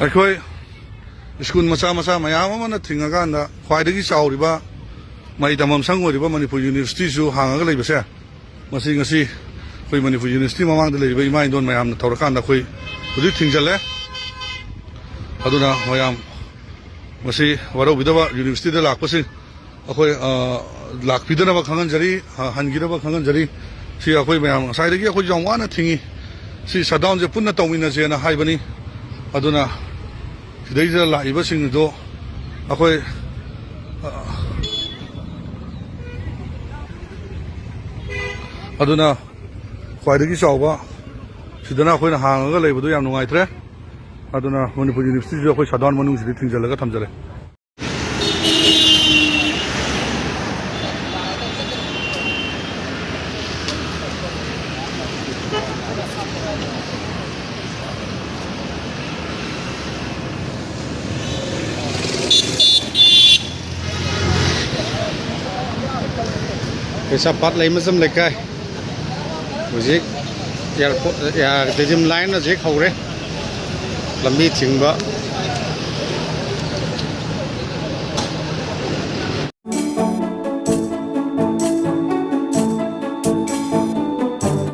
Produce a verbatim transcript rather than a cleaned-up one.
ꯑꯩꯈꯣꯏ ꯁ꯭ꯀꯨꯜ ꯃꯆꯥ ꯃꯆꯥ ꯃꯌꯥꯝ ꯑꯃꯅ ꯊꯤꯡꯉꯀꯥꯟꯗ ꯈ꯭ꯋꯥꯏꯗꯒꯤ ꯆꯥꯎꯔꯤꯕ ꯃꯍꯩ ꯇꯝꯐꯝ ꯁꯪ ꯑꯣꯏꯔꯤꯕ ꯃꯅꯤꯄꯨꯔ ꯌꯨꯅꯤꯚꯔꯁꯤꯇꯤꯁꯨ ꯍꯥꯡꯉꯒ ꯂꯩꯕꯁꯦ, ꯃꯁꯤ ꯉꯁꯤ ꯑꯩꯈꯣꯏ ꯃꯅꯤꯄꯨꯔ ꯌꯨꯅꯤꯚꯔꯁꯤꯇꯤ ꯃꯃꯥꯡꯗ ꯂꯩꯔꯤꯕ ꯏꯃꯥ ꯏꯟꯗꯣꯟ ꯃꯌꯥꯝꯅ ꯇꯧꯔꯀꯥꯟꯗ ꯑꯩꯈꯣꯏ ꯍꯧꯖꯤꯛ ꯊꯤꯡꯖꯤꯜꯂꯦ꯫ ꯑꯗꯨꯅ ꯃꯌꯥꯝ ꯃꯁꯤ ꯋꯥꯔꯧꯕꯤꯗꯕ, ꯌꯨꯅꯤꯚꯔꯁꯤꯇꯤꯗ ꯂꯥꯛꯄꯁꯤꯡ, ꯑꯩꯈꯣꯏ, ꯑ, ꯂꯥꯛꯄꯤꯗꯅꯕ ꯈꯪꯍꯟꯖꯔꯤ, ꯑ, ꯍꯟꯈꯤꯗꯕ ꯈꯪꯍꯟꯖꯔꯤ꯫ ꯁꯤ ꯑꯩꯈꯣꯏ ꯃꯌꯥꯝ ꯉꯁꯥꯏꯗꯒꯤ ꯑꯩꯈꯣꯏꯁꯨ ꯌꯥꯝ ꯋꯥꯅ ꯊꯤꯡꯉꯤ꯫ ꯁꯤ ꯁꯠꯗꯥꯎꯟꯁꯦ ꯄꯨꯟꯅ ꯇꯧꯃꯤꯟꯅꯁꯦꯅ ꯍꯥꯏꯕꯅꯤ꯫ ꯑꯗꯨꯅ ꯁꯤꯗꯩꯁꯤꯗ ꯂꯥꯛꯏꯕꯁꯤꯡꯗꯣ ꯑꯩꯈꯣꯏ, ꯑ, ꯑꯗꯨꯅ ꯈ꯭ꯋꯥꯏꯗꯒꯤ ꯆꯥꯎꯕ ꯁꯤꯗꯅ ꯑꯩꯈꯣꯏꯅ ꯍꯥꯡꯉꯒ ꯂꯩꯕꯗꯣ ꯌꯥꯝ ꯅꯨꯡꯉꯥꯏꯇ꯭ꯔꯦ꯫ ꯑꯗꯨꯅ ꯃꯅꯤꯄꯨꯔ ꯌꯨꯅꯤꯚꯔꯁꯤꯇꯤꯁꯨ ꯑꯩꯈꯣꯏ ꯁꯠꯗꯥꯎꯟ ꯃꯅꯨꯡꯁꯤꯗꯤ ꯊꯤꯡꯖꯤꯜꯂꯒ ꯊꯝꯖꯔꯦ꯫ ꯀꯩꯁꯥꯝꯄꯥꯠ ꯂꯩꯃꯖꯝ ꯂꯩꯀꯥꯏ꯫ ꯍꯧꯖꯤꯛ ꯑꯦꯌꯥꯔꯄꯣꯔꯠ, ꯑꯦꯌꯥꯔ, ꯇꯦꯖꯤꯝ ꯂꯥꯏꯟ ꯍꯧꯖꯤꯛ ꯍꯧꯔꯦ꯫ ꯂꯝꯕꯤ ꯊꯤꯡꯕ꯫